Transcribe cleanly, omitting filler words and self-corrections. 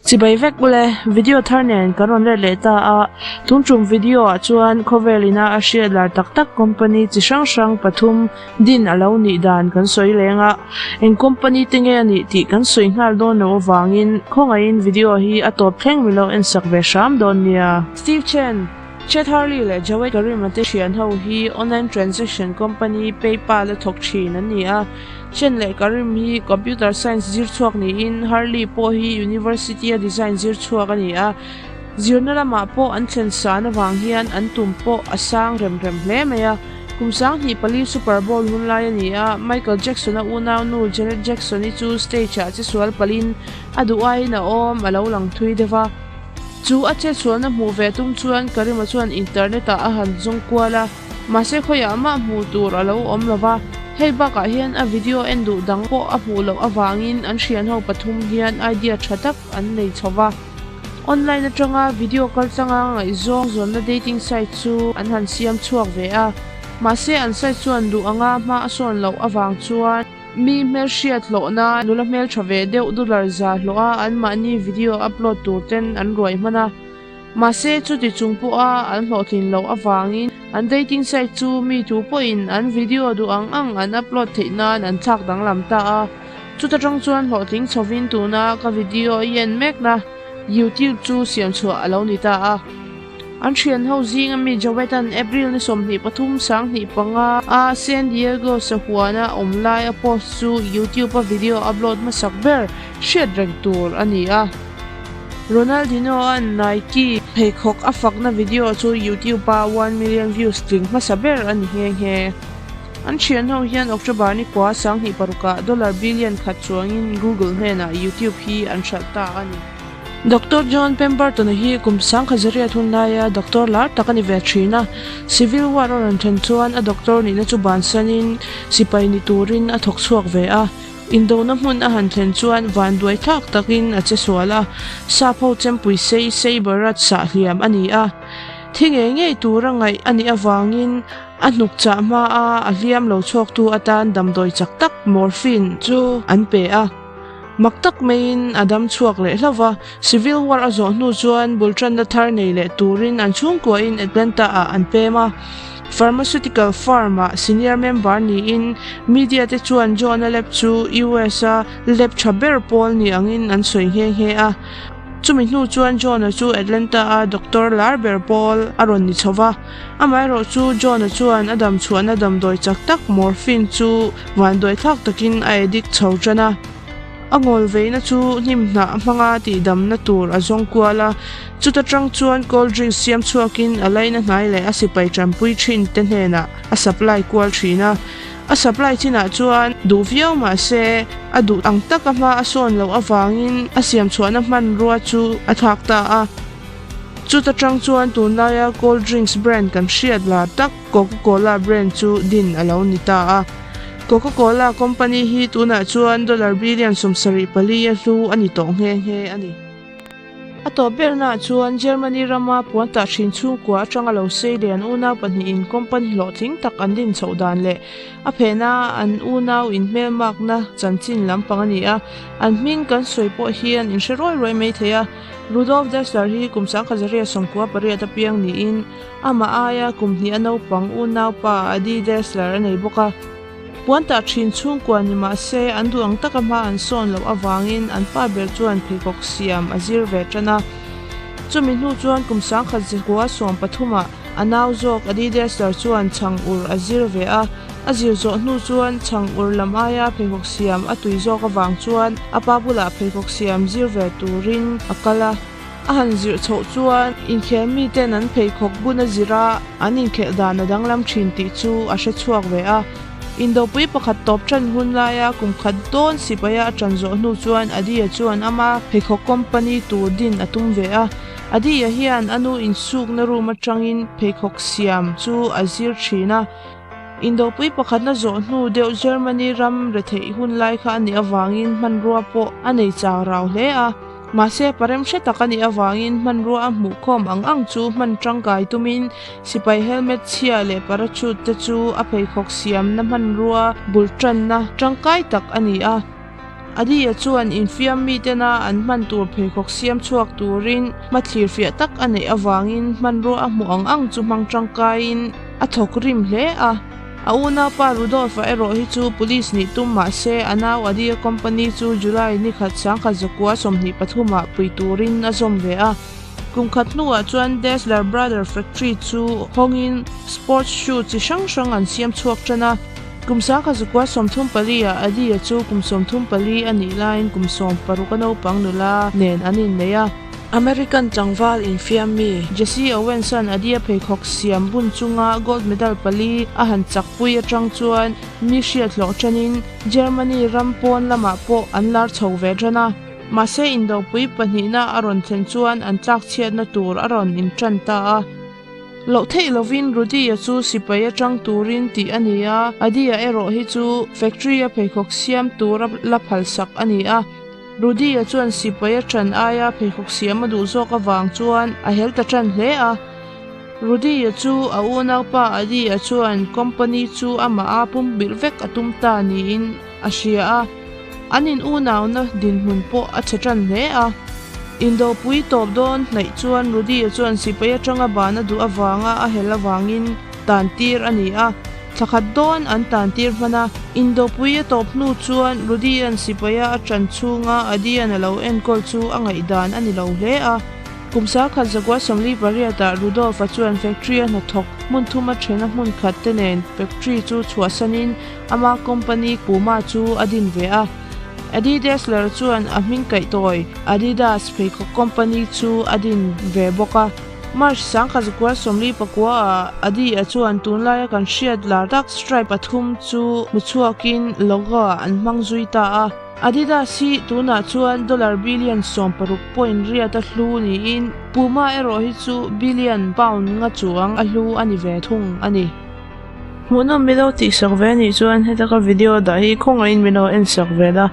Chibai vek ule, video thar nen kan rawn let leh ta a, tun tum video ah chuan khawvel ina a hriat lar tak tak company chi hrang hrang pathum din a lo nih dan kan sawi leng a, eng company te nge a nih tih kan sawi nghal dawn loh avangin khawngaihin video hi a tawp thleng milo en sak ve hram dawn nia. Steve Chen, Chad Hurley leh Jawed Karim a te thian ho hi online transaction company PayPal a thawk thin an ni a. Chen leh Karim hi computer science zir chhuak niin Hurley pawh hi university a design zir chhuak a ni a. Zirna lamah pawh an thlen san avang hian an tum pawh a sang rem rem hle mai a. Kum 2004 Super Bowl hun lai a ni a, Michael Jackson-a unaunu Janet Jackson-i chu stage-ah chesual palhin a duh aiin a awm a lo lang thui deuh a. Chu a chetsualna hmuh ve tum chuan Karima chuan internet ah a han zawng kual a, mahse khawiah mah hmuh tur a lo awm lo va. Hei bakah hian a video en duh dang pawh a hmuh loh avangin an hrianho pathum hian idea tha tak an nei chho va. Online atanga video kaltlanga ngaihzawng zawnna dating site chu an han siam chhuak ve a, mahse an site chuan duh anga hma a sawn loh avang chuan, Mi hmelhriat hlawhna nula hmeltha ve deuh dollar za hlawh a anmahni video upload tur ten an ruai hman a. Mahse chuti chung pawha an hlawhtlin loh avangin an dating site chu mi tu pawhin an video duh ang ang an upload theih nan an thlak danglam ta a. Chuta tang chuan hlawhtling chhovin tuna ka video i en mekna YouTube chu siam chhuah a lo ni ta a. An thian ho zinga mi Jowetan April ni 23 2005 a San Diego sahuana awm lai a post chu YouTube a video upload hmasak ber hriat reng tur a ni a. Ronaldinho-a'n Nike pheikhawk a fakna video chu YouTube a 1 million views tling hmasa ber a ni nghe nghe. An thian ho hian October ni kua 2006 ah dollar billion khat chuangin Google hnenah YouTube hi an hralh ta a ni. Doctor John Pemberton-a hi kum 1900 hun laia doctor lar tak a ni ve thin a. Civil War a rawn then chuan a doctor nihna chu bansanin sipai ni turin a thawk chhuak ve a. Indona hmun a han thlen chuan vanduai thlak takin a che sual a, sap ho chempui sei sei barat sah hliam a ni a. Thi ngei ngei tura ngaih a nih avangin a hnuk chah hmaa a hliam lo chhuaktu atan damdawi chak tak morphine chu an pe a. Mak tak maiin a dam chhuak leh hlauh va, Civil War a zawh hnu chuan bul tanna thar nei leh turin an chhungkuahin Atlanta-ah an pem a. Pharmaceutical firm-ah senior member niin media te chuan John-a lab chu US-a lab tha ber pawl ni angin an sawi nghe nghe a. Chumi hnu chuan John-a chu Atlanta-a doctor lar ber pawl a rawn ni chho va. Amaherawh chu John-a chuan a dam chhuahna damdawi chak tak morphine chu vanduai thlak takin a addict chho tan a. A ngawl veina chu hnim hnah hmanga tihdamna tur a zawng kual a, chuta tang chuan cold drink siam chhuakin a laina hnai leh a sipai tanpui thin te hnenah a supply kual thin a. A supply chinah chuan duh viau mah se a duh ang taka hma a sawn loh avangin a siam chhuahna hmanrua chu a thlak ta a. Chuta tang chuan tunlaia cold drinks brand kan hriat lar tak Coca-Cola brand chu din a lo ni ta a. Coca-Cola company hi tunah chuan dollar billion 74 a hlu a ni tawh nghe nghe a ni. A tawp bernaah chuan Germany rama puan tah thin chhungkua atanga lo sei lian unau pahnihin company hlawhtling tak an din chhoh dan leh a phena an unau inhmelmakna chanchin lampang a ni a. An hming kan sawi pawh hian inhre ruai ruai mai thei a. Rudolf Dassler hi kum 1998 a piang niin amah aia kum hnih a naupang unaupa Adi Dassler a nei bawk a. Puan tah thin chhungkua ni mah se an duh ang taka hma an sawn loh avangin an pa ber chuan pheikhawk siam a zir ve tan a. Chumi hnu chuan kum 1913 ah a nau zawk Adi Dassler chuan chhang ur a zir ve a. A zir zawh hnu chuan chhang ur lam aia pheikhawk siam a tui zawk avang chuan a pa bulah pheikhawk siam zir ve turin a kal a. A han zirh chhoh chuan inkhel miten an pheikhawk bun a zir a, an inkhelh dan a danglam thin tih chu a hre chhuak ve a. Indopui pakhat tawp tan hun laia kum khat dawn sipaia a tan zawh hnu chuan Adi-a chuan ama pheikhawk company tur din a tum ve a. Adi-a hian a nu insukna room atangin pheikhawk siam chu a zir thin a. Indopui pakhatna zawh hnu deuh Germany ram retheih hun lai kha a nih avangin hmanrua pawh a nei chau rau hle a. Mahse, parem hre tak a nih avangin hmanrua a hmuh khawm ang ang chu hman tangkai tumin sipai helmet chhia leh parachute te chu a pheikhawk siamna hmanrua bul tanna tangkai tak a ni a. Adi-a chuan infiam mitena an hman tur pheikhawk siam chhuak turin hmathlir fiah tak a neih avangin hmanrua a hmuh ang ang chu hmang tangkaiin a thawk rim hle a. A unaupa Rudolph-a erawh hi chu police nih tum mah se a nau Adi-a company chu July ni khat 1923 ah pui turin a zawm ve a. Kum khat hnuah chuan Dassler Brother Factory chu hawngin sports shoe chi hrang hrang an siam chhuak tan a. Kum 1934 ah Adi-a chu kum 34 a nih laiin kum 16 a naupang nula nen an innei a. American tlangval infiam mi Jesse Owens-a'n Adi-a pheikhawk siam bun chunga gold medal pali a han chakpui atang chuan mi hriat hlawh tanin Germany ram pawn lamah pawh an lar chho ve tan a. Mahse indopui pahnihna a rawn thlen chuan an tlakchhiatna tur a rawn intan ta a. Loh theih lovin Rudy-a chu sipai atang turin tih a ni a, Adi-a erawh hi chu factory-a pheikhawk siam tura la phalsak a ni a. Rudy-a chuan sipai a tan aia pheikhawk siam a duh zawk avang chuan a hel ta tan hle a. Rudy-a chu a unaupa Adi-a chuan company chu amah a pumbilh vek a tum ta niin a hria a. An in unauna dinhmun pawh a chhe tan hle a. Indopui tawp dawn hnaih chuan Rudy-a chuan sipai atanga ban a duh avanga a hel avangin tan tir a ni a. Thla khat dawn an tan tir hman a. Indopui a tawp hnu chuan Rudy-a'n sipaia a tan chhunga Adi-a'n a lo enkawl chu a ngaihdan a ni lo hle a. Kum 1948 ah Rudolph-a chuan factory-a hnathawk hmun thuma thena hmun khat te nen factory chu chhuahsanin Ama company Puma chu a din ve a. Adi Dassler chuan a hming kaihtawi Adidas pheikhawk company chu a din ve bawk a. March 1949 ah Adi-a chuan tunlaia kan hriat lar tak stripe pathum chu hmu chhuakin logo ah an hmang zui ta a. Adidas hi tunah chuan dollar billion 60 point riat a hlu niin Puma erawh hi chu billion pound nga chuang a hlu a ni ve thung a ni. Hmuhnawm milo tih sak ve anih chuan heta ka video dah hi khawngaihin milo en sak ve la.